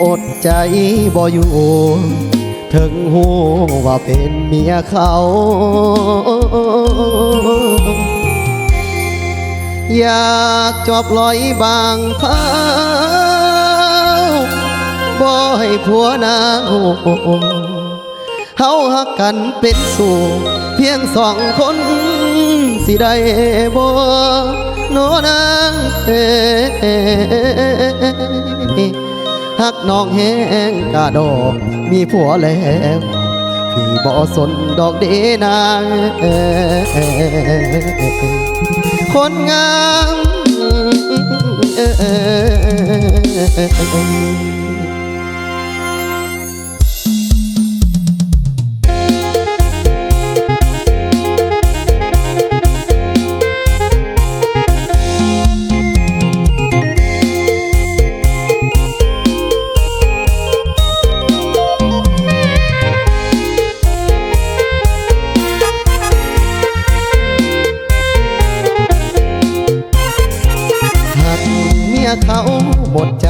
ອົດໃຈບໍ່ຢູ່ ເຖິງຮູ້ວ່າເປັນເມຍເຂົາ ຢາກຈອບລອຍບາງຄາວ ບໍ່ໃຫ້ຜົວນາງຮູ້ ເຮົາຮັກກັນເປັນຊູ່ພຽງສອງຄົນ ຊິໄດ້ບໍ່ນໍນາງເອີຍ? ຮັກນ້ອງແຮງກະດອກມີຜົວແລ້ວ ພີ່ບໍ່ສົນດອກເດນາງເອີຍ ຄົນງາມເອີຍ. ຮັກເມຍເຂົາໝົດໃຈ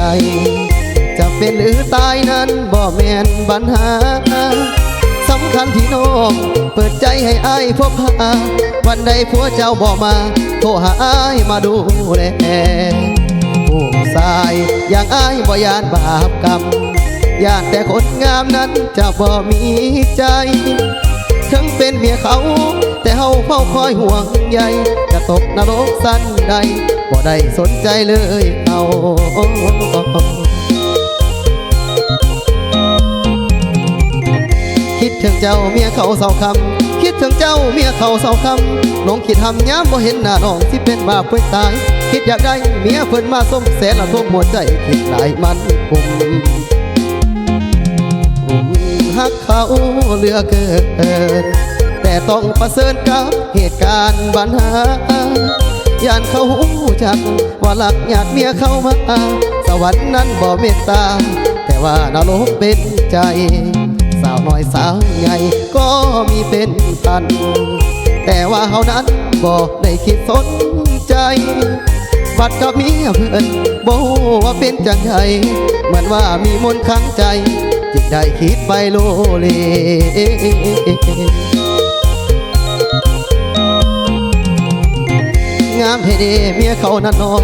ຈະເປັນຫຼືຕາຍນັ້ນບໍ່ແມ່ນບັນຫາ ສຳຄັນທີ່ນ້ອງເປີດໃຈໃຫ້ອ້າຍພົບຫາ ວັນໃດຜົວເຈົ້າບໍ່ມາ ໂທຫາອ້າຍມາດູແລ ຜູ້ຊາຍຢ່າງອ້າຍບໍ່ຢ້ານບາບກຳ ຢ້ານແຕ່ຄົນງາມນັ້ນຈະບໍ່ມີໃຈ ເຖິງເປັນເມຍເຂົາ ແຕ່ເຮົາເຝົ້າຄອຍຫ່ວງໃຍ ຈະຕົກນະລົກຊັ້ນໃດ ບໍ່ໄດ້ສົນໃຈເລີຍເຮົາ. ຄິດເຖິງເຈົ້າເມຍເຂົາເຊົາຄ່ຳ ຄິດເຖິງເຈົ້າເມຍເຂົາເຊົາຄ່ຳ ຫຼົງຄິດຮ່ຳຍາມບໍ່ເຫັນໜ້ານ້ອງ ຊິເປັນບ້າເປີດຕາຍ ຄິດຢາກໄດ້ເມຍເພິ່ນມາຊົມ ແສນລະທົມຫົວໃຈ ຄິດຫຼາຍມັນກຸ້ມ ກຸ້ມຮັກ ເຂົາເຫຼືອເກີນ ແຕ່ຕ້ອງປະເຊີນກັບເຫດການບັນຫາ ຢ້ານເຂົາຮູ້ຈັກວ່າລັກຍາດເມຍເຂົາມາ ສະຫວັນນັ້ນບໍ່ເມດຕາ ແຕ່ວ່ານະລົກເປັນໃຈ ສາວນ້ອຍສາວໃຫຍ່ກໍມີເປັນພັນ ແຕ່ວ່າເຮົານັ້ນບໍ່ໄດ້ຄິດສົນໃຈ ບັດກັບເມຍເພິ່ນບໍ່ຮູ້ວ່າເປັນຈັ່ງໃດ ເໝືອນວ່າມີມົນຂັງໃຈ ຈຶ່ງໄດ້ຄິດໄປໂລເລ. ງາມແທ້ເດເມຍເຂົານັ້ນນໍ ງ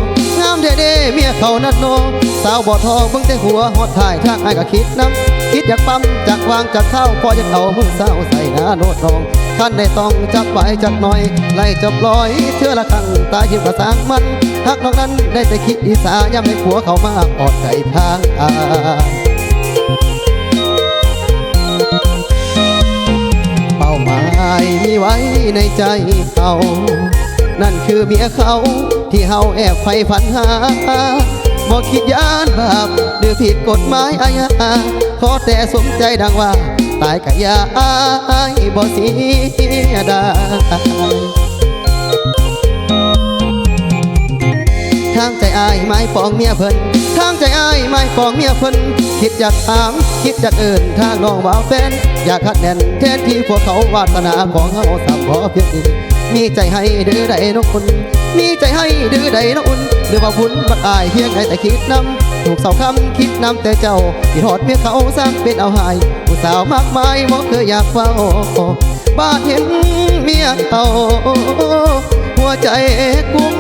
າມແທ້ເດເມຍເຂົານັ້ນນໍ ສາວບໍ່ທອງເບິ່ງແຕ່ຫົວ ຮອດທ້າຍທາງອ້າຍກໍຄິດນຳ ຄິດຢາກປ້ຳ ຈັກຫວ່າງຈັກຄາວ ພໍຢາກເອົາມືສາວໃສ່ໜ້າໂນດນ້ອງ ຄັນໄດ້ຕ້ອງຈັບໄວ້ຈັກໜ້ອຍ ໄລ່ຈັບລອຍເທື່ອລະຄັ້ງ ຕາຍຖິ້ມກະຊ່າງມັນ ຮັກນ້ອງນັ້ນໄດ້ແຕ່ຄິດອິດສາ ຍາມໃດຜົວເຂົ້າມາອອດໃຈທາງອ້າຍ ເປົ້າໝາຍມີໄວ້ໃນໃຈເຮົາ ນັ້ນຄືເມຍເຂົາທີ່ເຮົາແອບໃຝ່ຝັນຫາ ບໍ່ຄິດຢ້ານບາບ ຫຼືຜິດກົດໝາຍອາຍາ ຂໍແຕ່ສົມໃຈດັ່ງວ່າ ຕາຍກະຢ່າອ້າຍບໍ່ເສຍດາຍ. ທາງໃຈອ້າຍໝາຍປອງເມຍເພິ່ນ ທາງໃຈອ້າຍໝາຍປອງເມຍເພິ່ນ ຄິດຢາກຖາມ ຄິດຢາກເອີ້ນ ທາງນ້ອງວ່າແຟນ ຢາກຮັດແໜ້ນແທນທີ່ພວກເຂົາ ວາດສະໜາຂອງເຮົາສ່ຳພໍພຽງນີ້ ມີໃຈໃຫ້ຫຼືໃດນ້ອງຄົນ ມີໃຈໃຫ້ດື້ໃດເນາະອຸ່ນ ຫຼືວ່າບຸນບັກອາຍ ພຽງໄດ້ແຕ່ຄິດນຳ ທຸກເຊົ້າຄ່ຳຄິດນຳແຕ່ເຈົ້າ ຄິດຮອດເມຍເຂົາຊ່າງເປັນເອົາຮ້າຍ ຜູ້ສາວມາກມາຍບໍ່ເຄີຍຢາກເວົ້າ ບາດເຫັນເມຍເຂົາ ຫົວໃຈກຸ້ມ.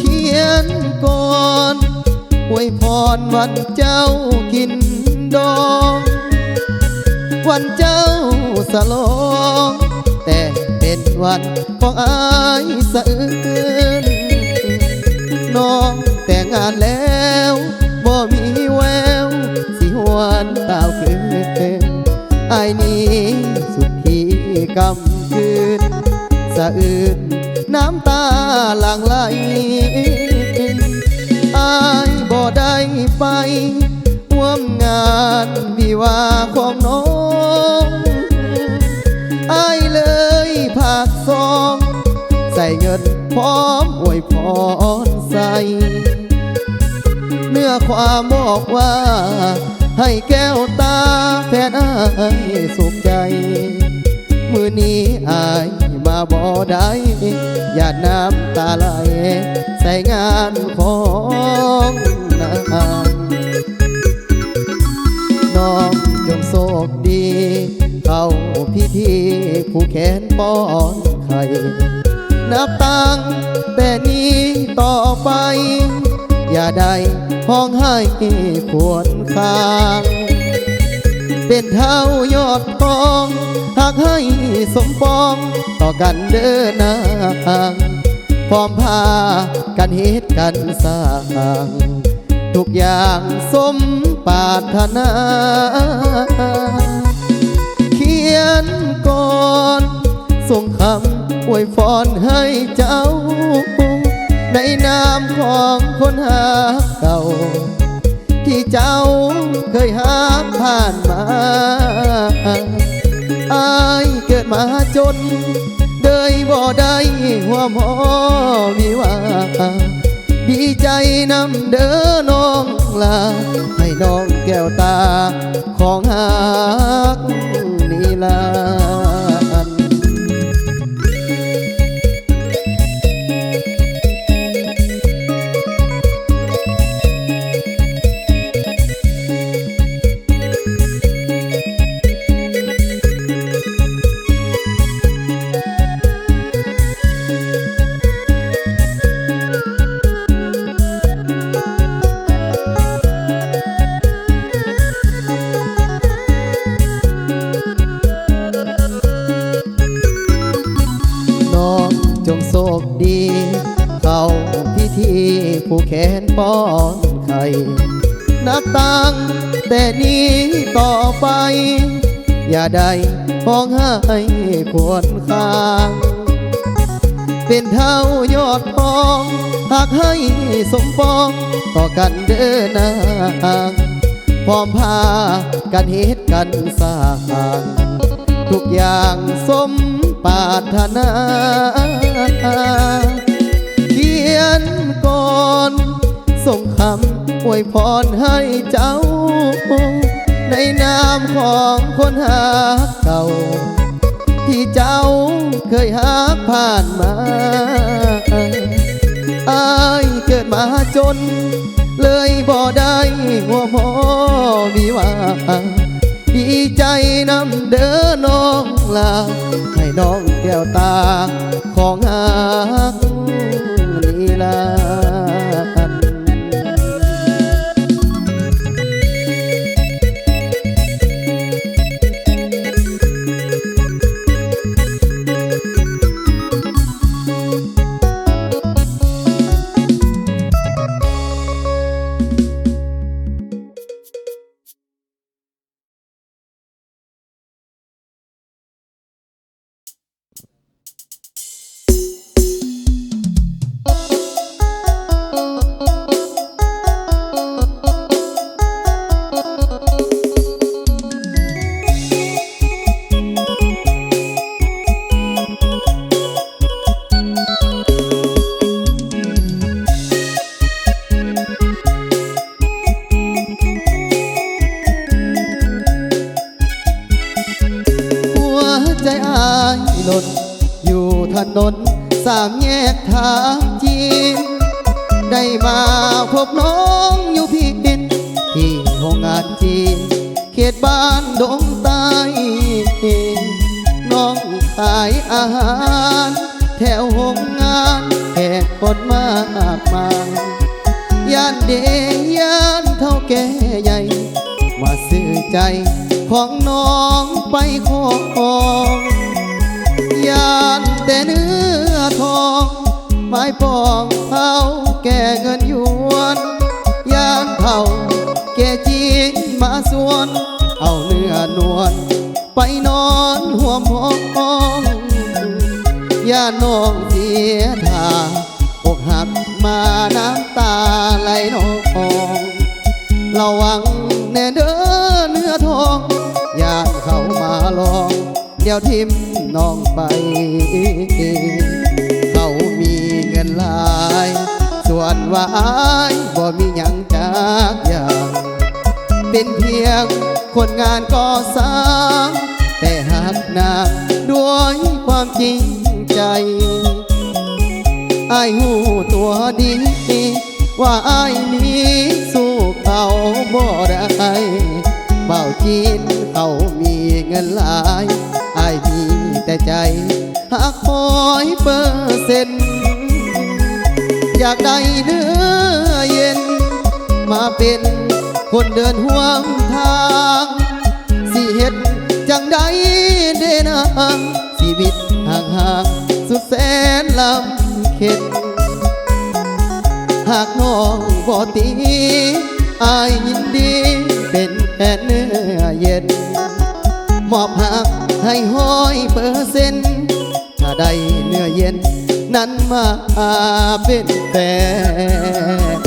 ຂຽນກອນອວຍພອນວັນເຈົ້າກິນດອງ ວັນເຈົ້າສະຫຼອງ ແຕ່ເປັນວັນຂອງອ້າຍສະອື່ນ. ນ້ອງແຕ່ງງານແລ້ວ ບໍ່ມີແວວຊິຫວນຕາວຄືນ. ອ້າຍນີ້ສຸດທີ່ກຳກືນ ສະອື່ນນ້ຳຕາຫຼັ່ງໄຫຼ. ອ້າຍບໍ່ໄດ້ໄປຮ່ວມງານວິວາຂອງນ້ອງ, ອ້າຍເລີຍພາກສອງ ໃສ່ເງິນພ້ອມອວຍພອນໃສ່ ເນື້ອຄວາມບອກວ່າ ໃຫ້ແກ້ວຕາແຟນອ້າຍສຸກໃຈ. ມື້ນີ້ອ້າຍມາບໍ່ໄດ້ ຢ້ານນ້ຳຕາໄຫຼໃສ່ງານຂອງນາງ. ນ້ອງຈົ່ງໂຊກດີ ເຂົ້າພິທີຜູກແຂນປ້ອນໄຂ່. ນັບຕັ້ງແຕ່ນີ້ຕໍ່ໄປ ຢ່າໄດ້ຮ້ອງໄຫ້ຄວນຄາງ. ເປັນທ້າວຍອດທອງ ຮັກໃຫ້ສົມປອງຕໍ່ກັນເດີນາງ, ພ້ອມພາກັນເຮັດກັນສ້າງ ທຸກຢ່າງສົມປາດຖະໜາ. ຂຽນກອນສົ່ງຄຳອວຍພອນໃຫ້ເຈົ້າ ໃນນາມຂອງຄົນຮັກເກົ່າ ທີ່ເຈົ້າເຄີຍຮັກຜ່ານມາ. ອ້າຍເກີດມາຈົນ ເລີຍບໍ່ໄດ້ຮ່ວມຫໍວິວາ. ດີໃຈນຳເດີນ້ອງຫຼາ ໃຫ້ນ້ອງແກ້ວຕາຂອງຮັກນິລັນ. ນ້ອງຈົ່ງໂຊກດີ ເຂົ້າພິທີຜູກແຂນປ້ອນໄຂ່. ນັບຕັ້ງແຕ່ນີ້ຕໍ່ໄປ ຢ່າໄດ້ຮ້ອງໄຫ້ຄວນຄາງ. ເປັນທ້າວຍອດທອງ ຮັກໃຫ້ສົມປອງຕໍ່ກັນເດີນາງ, ພ້ອມພາກັນເຮັດກັນສ້າງ ທຸກຢ່າງສົມປາດຖະໜາ. ຂຽນກອນສົ່ງຄຳອວຍພອນໃຫ້ເຈົ້າ ໃນນາມຂອງຄົນຮັກເກົ່າ ທີ່ເຈົ້າເຄີຍຮັກຜ່ານມາ. ອ້າຍເກີດມາຈົນ ເລີຍບໍ່ໄດ້ຮ່ວມຫໍວິວາ. ດີໃຈນຳເດີນ້ອງຫຼາ ໃຫ້ນ້ອງແກ້ວຕາຂອງຮັກນິລັນ. ຫົວໃຈອ້າຍຫຼົ່ນຢູ່ຖະໜົນສາມແຍກທ່າຈີນ, ໄດ້ມາພົບນ້ອງຢູ່ພີ້ ທີ່ໂຮງງານຈີນ ເຂດບ້ານດົງໃຕ້. ນ້ອງຂາຍອາຫານແຖວໂຮງງານ ແຂກຄົນມາກມາຍ. ຢ້ານເດ ຢ້ານເຖົ້າແກ່ໃຫຍ່ ມາຊື້ໃຈ ຂອງນ້ອງໄປຄອງ ຢ້ານແຕ່ເນື້ອທອງ ໝາຍປອງເອົາແກ່ເງິນຢວນ ຢ້ານເຖົ້າແກ່ຈີນມາຊວນ ເອົາເນື້ອນວນໄປນອນຮ່ວມຫ້ອງ ຢ້ານນ້ອງເສຍທ່າ ອົກຫັກມານ້ຳຕາໄຫຼນອງ ລະວັງແດ່ເດີເນື້ອທອງ ຢ້ານເຂົາມາລອງ ດຽວຖິ້ມນ້ອງໄປ ເຂົາມີເງິນຫຼາຍ ສ່ວນວ່າອ້າຍບໍ່ມີຫຍັງຈັກຢ່າງ ເປັນພຽງຄົນງານກໍ່ສ້າງ ແຕ່ຮັກນາງດ້ວຍຄວາມຈິງໃຈ ອ້າຍຮູ້ຕົວດີ ວ່າອ້າຍມີສູ້ເຂົາບໍ່ໄດ້ ບ່າວຈີນເຂົາມີເງິນຫຼາຍ ອ້າຍມີແຕ່ໃຈຮັກຮ້ອຍເປີເຊັນ ຢາກໄດ້ເນື້ອເຢັນ ມາເປັນຄົນເດີນຮ່ວມທາງ ຊິເຮັດຈັ່ງໃດເດນາງ ຊີວິດຫ່າງຫ່າງສຸດແສນລຳເຄັນ ຫາກນ້ອງບໍ່ຕີ ອ້າຍຍິນດີເປັນແພນເນື້ອເຢັນ ມອບຮັກໃຫ້ຮ້ອຍເປີເຊັນ ຖ້າໄດ້ເນື້ອເຢັນນັ້ນມາເປັນແຟນ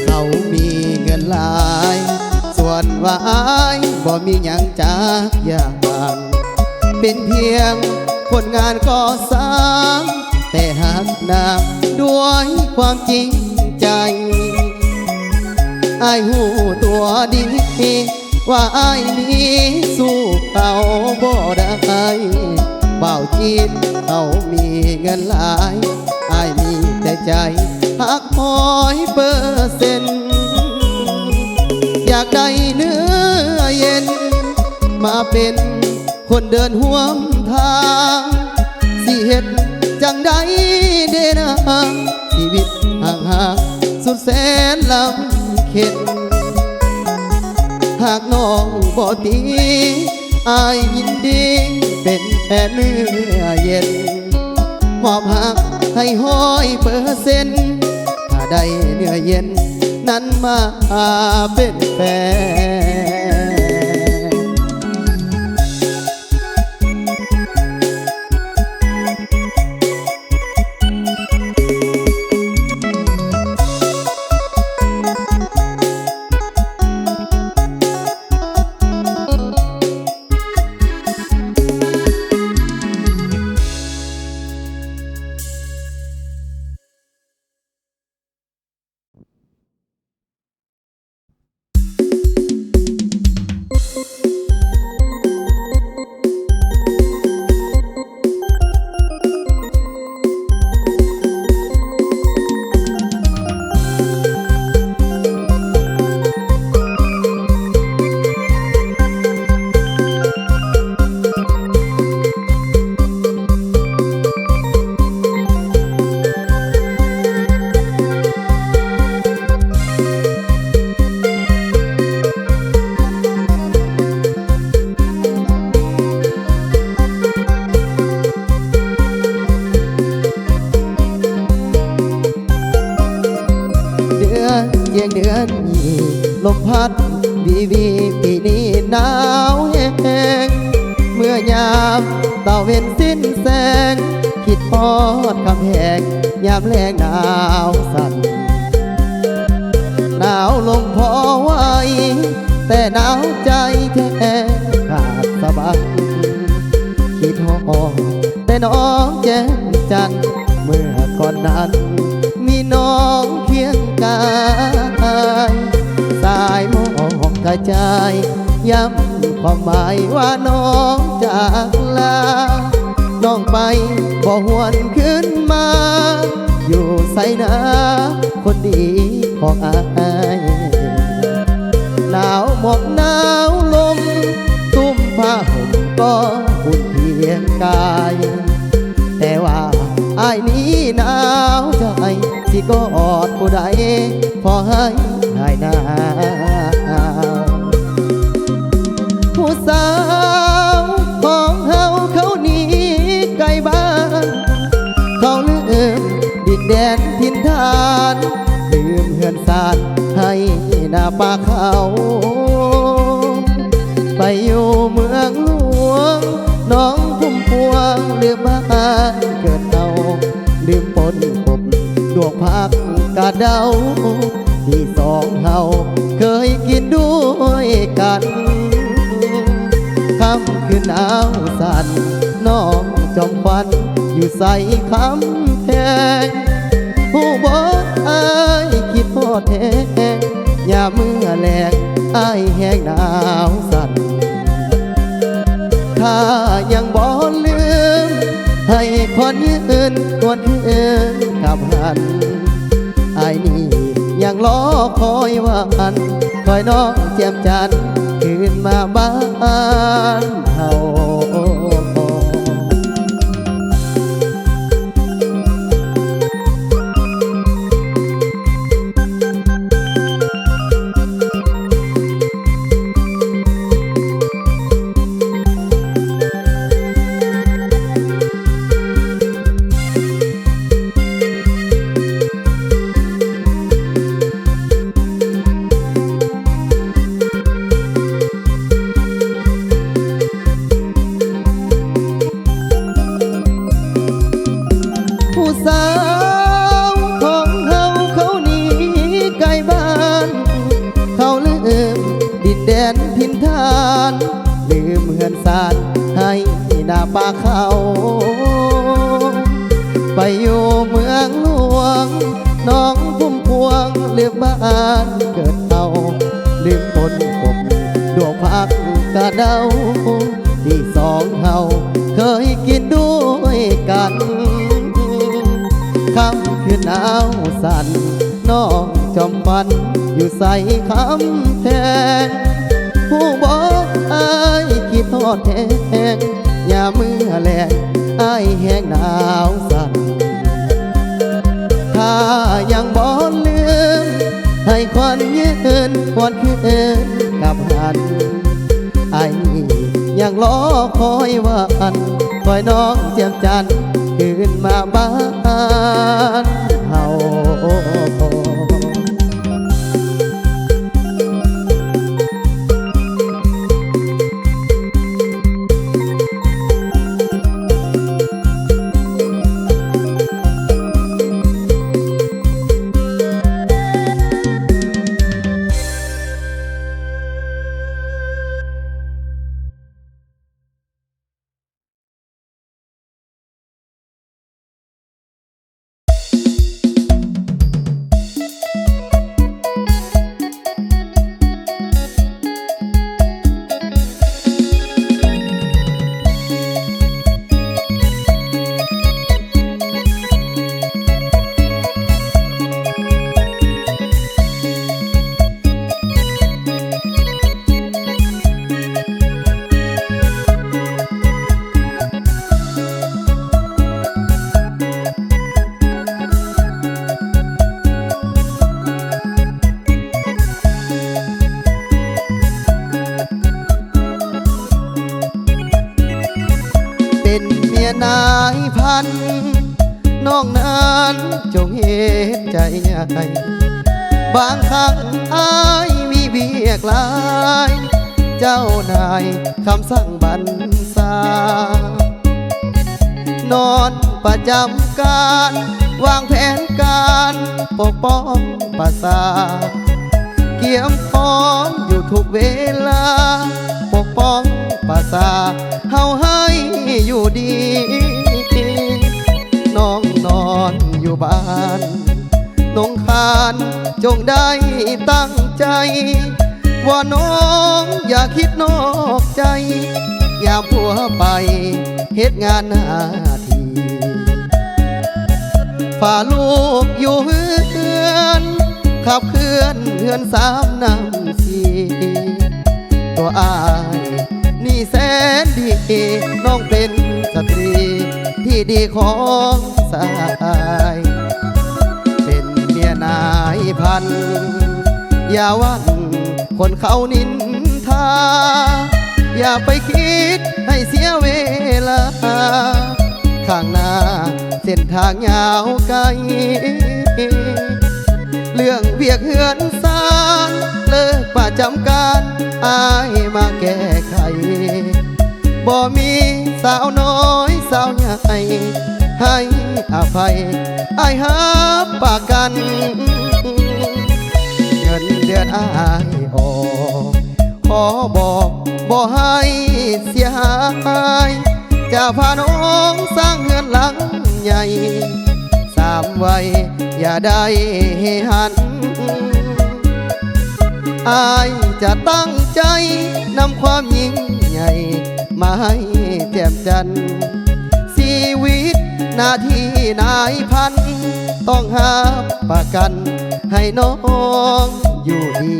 ເຂົາມີເງິນຫຼາຍ ສ່ວນວ່າອ້າຍບໍ່ມີຫຍັງຈັກຢ່າງ ເປັນພຽງຄົນງານກໍ່ສ້າງ ແຕ່ຮັກນາງດ້ວຍຄວາມຈິງໃຈ ອ້າຍຮູ້ຕົວດີ ວ່າອ້າຍນີ້ສູ້ເຂົາບໍ່ໄດ້ ບ່າວຈີນເຂົາມີເງິນຫຼາຍ ອ້າຍມີແຕ່ໃຈຮັກຮ້ອຍເປີເຊັນ ຢາກໄດ້ເນື້ອເຢັນ ມາເປັນ ຄົນເດີນຮ່ວມທາງ ຊິເຮັດຈັ່ງໃດເດນາງ ຊີວິດຫ່າງຫ່າງສຸດແສນລຳເຄັນ ຫາກນ້ອງບໍ່ຕີ ອ້າຍຍິນດີເປັນແພນເນື້ອເຢັນ ມອບຮັກໃຫ້ຮ້ອຍເປີເຊັນ ຖ້າໄດ້ເນື້ອເຢັນນັ້ນມາເປັນແຟນ. ເດືອນແຍງເດືອນນີ້ ລົມພັດວີໆ ປີນີ້ໜາວແຮງ ເມື່ອຍາມຕາເວັນສິ້ນແສງ ຄິດຮອດກຳແພງ ຍາມແລງໜາວສັ່ນ ໜາວລົງພໍໄຫວ ແຕ່ໜາວໃຈແທ້ຂາດສະບັດ ຄິດຮອດແຕ່ນ້ອງແກ້ມຈັນ ເມື່ອກ່ອນນັ້ນມີນ້ອງຄຽງກາຍ ສາຍໝອກກະຈາຍ ຢ້ຳຄວາມໝາຍວ່ານ້ອງຈາກລາ ນ້ອງໄປບໍ່ຫວນຄືນມາ ຢູ່ໃສນາຄົນດີຂອງອ້າຍ? ໜາວໝອກໜາວລົມ ຕຸ້ມຜ້າຫົ່ມກໍອຸ່ນພຽງກາຍ ແຕ່ວ່າອ້າຍນີ້ໜາວໃຈ ຊິກອດຜູ້ໃດພໍໃຫ້ຫາຍໜາວ. ຜູ້ສາວຂອງເຮົາເຂົາໜີໄກບ້ານ ເຂົາລືມດິນແດນຖິ່ນຖານ ລືມເຮືອນຊານໄຮ່ນາປ່າເຂົາ ໄປຢູ່ເມືອງຫຼວງໜອງພຸມພວງ ລືມບ້ານເກີດເຮົາ ລືມພົ້ນພົບດວງພັກກະເດົາ ທີ່ສອງເຮົາເຄີຍກິນດ້ວຍກັນ. ຄ່ຳຄືນໜາວສັ່ນ ນ້ອງຈອມຂວັນຢູ່ໃສຄຳແພງ ຮູ້ບໍ່ອ້າຍຄິດຮອດແຮງ ຍາມເມື່ອແລງອ້າຍແຮງໜາວສັ່ນ. ຂ້າຍັງບໍ່ລືມ ໃຫ້ຂວັນຍືນຫວນຄືນກັບຫັນ ອ້າຍນີ້ຍັງລໍຄອຍວັນ ຄອຍນ້ອງແຈ່ມຈັນຄືນມາບ້ານເຮົາ. ຜູ້ສາວຂອງເຮົາເຂົາໜີໄກບ້ານ ເຂົາລືມດິນແດນຖິ່ນຖານ ລືມເຮືອນຊານໄຮ່ນາປ່າເຂົາ ໄປຢູ່ເມືອງຫຼວງໜອງພຸມພວງ ລືມບ້ານເກີດເຮົາ ລືມພົ້ນພົບດວງພັກກະເດົາ ທີ່ສອງເຮົາເຄີຍກິນດ້ວຍກັນ. ຄ່ຳຄືນໜາວສັ່ນ ນ້ອງຈອມຂວັນຢູ່ໃສຄຳແພງ ຮູ້ບໍ່ອ້າຍຄິດຮອດແຮງ ຍາມເມື່ອແລງອ້າຍແຮງໜາວສັ່ນ. ຂ້າຍັງບໍ່ລືມ ໃຫ້ຂວັນຍືນຫວນຄືນກັບຫັນ ອ້າຍນີ້ຍັງລໍຄອຍວັນ ຄອຍນ້ອງແຈ່ມຈັນຄືນມາບ້ານເຮົາ. ເປັນເມຍນາຍພັນ ນ້ອງນັ້ນຈົ່ງເຮັດໃຈໃຫຍ່ ບາງຄັ້ງອ້າຍມີວຽກຫຼາຍ ເຈົ້ານາຍຄຳສັ່ງບັນຊາ ນອນປະຈຳການ ວາງແຜນການປົກປ້ອງປະຊາ ກຽມພ້ອມຢູ່ທຸກເວລາ ປົກປ້ອງປະຊາເຮົາໃຫ້ຢູ່ດີ ນ້ອງນອນຢູ່ບ້ານໜົງຄານ ຈົ່ງໄດ້ຕັ້ງໃຈ ວ່ານ້ອງຢ່າຄິດນອກໃຈ ຍາມຜົວໄປເຮັດງານໜ້າທີ່ ພາລູກຢູ່ເຮືອນ ຂັບເຄື່ອນເຮືອນສາມນ້ຳສີ່ ອ້າຍນີ້ແສນດີ ນ້ອງເປັນສະຕຣີທີ່ດີຂອງຊາຍ ເປັນເມຍນາຍພັນ ຢ່າຫວັ່ນຄົນເຂົານິນທາ ຢ່າໄປຄິດໃຫ້ເສຍເວລາ ຂ້າງໜ້າເສັ້ນທາງຍາວໄກ ເລື່ອງວຽກເຮືອນຊານ ເລີກປະຈຳການ ອ້າຍມາແກ້ໄຂ ບໍ່ມີສາວນ້ອຍສາວໃຫຍ່ ໃຫ້ອະໄພ ອ້າຍຮັບປະກັນ ເງິນເດືອນອ້າຍອອກ ຂໍບອກບໍ່ໃຫ້ເສຍຫາຍ ຈະພານ້ອງສ້າງເຮືອນຫຼັງໃຫຍ່ ສາມໄວຢ່າໄດ້ເຫຫັນ ອ້າຍຈະຕັ້ງໃຈນຳຄວາມຍິ່ງໃຫຍ່ ມາໃຫ້ແຈ່ມຈັນ ຊີວິດໜ້າທີ່ນາຍພັນ ຕ້ອງຮັບປະກັນໃຫ້ນ້ອງຢູ່ດີ.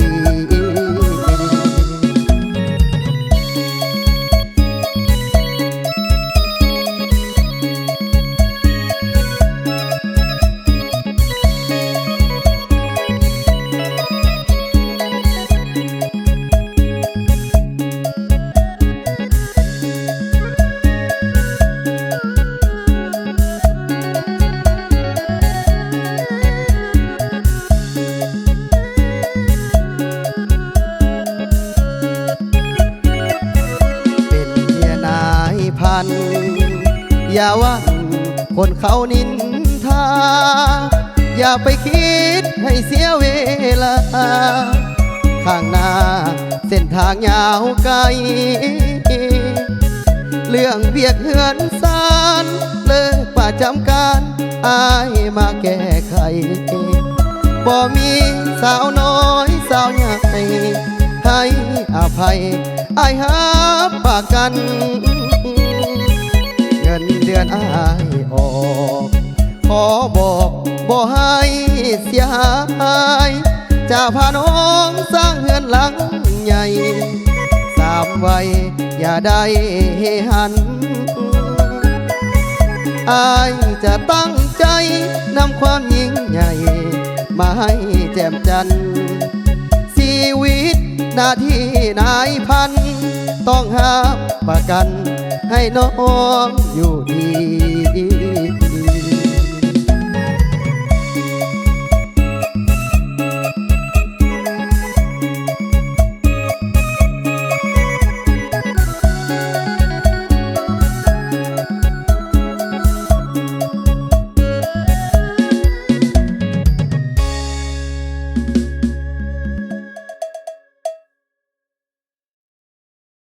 ເປັນເມຍນາຍພັນ ຢ່າຫວັ່ນຄົນເຂົານິນທາ ຢ່າໄປຄິດໃຫ້ເສຍເວລາ ຂ້າງໜ້າເສັ້ນທາງຍາວໄກ ເລື່ອງວຽກເຮືອນຊານ ເລີກປະຈຳການ ອ້າຍມາແກ້ໄຂ ບໍ່ມີສາວນ້ອຍສາວໃຫຍ່ ໃຫ້ອະໄພ ອ້າຍຮັບປະກັນ ເງິນເດືອນອ້າຍອອກ ຂໍບອກບໍ່ໃຫ້ເສຍຫາຍ ຈະພານ້ອງສ້າງເຮືອນຫຼັງໃຫຍ່ ສາມໄວຢ່າໄດ້ເຫຫັນ ອ້າຍຈະຕັ້ງໃຈນຳຄວາມຍິ່ງໃຫຍ່ ມາໃຫ້ແຈ່ມຈັນ ຊີວິດໜ້າທີ່ນາຍພັນ ຕ້ອງຮັບປະກັນໃຫ້ນ້ອງຢູ່ດີ.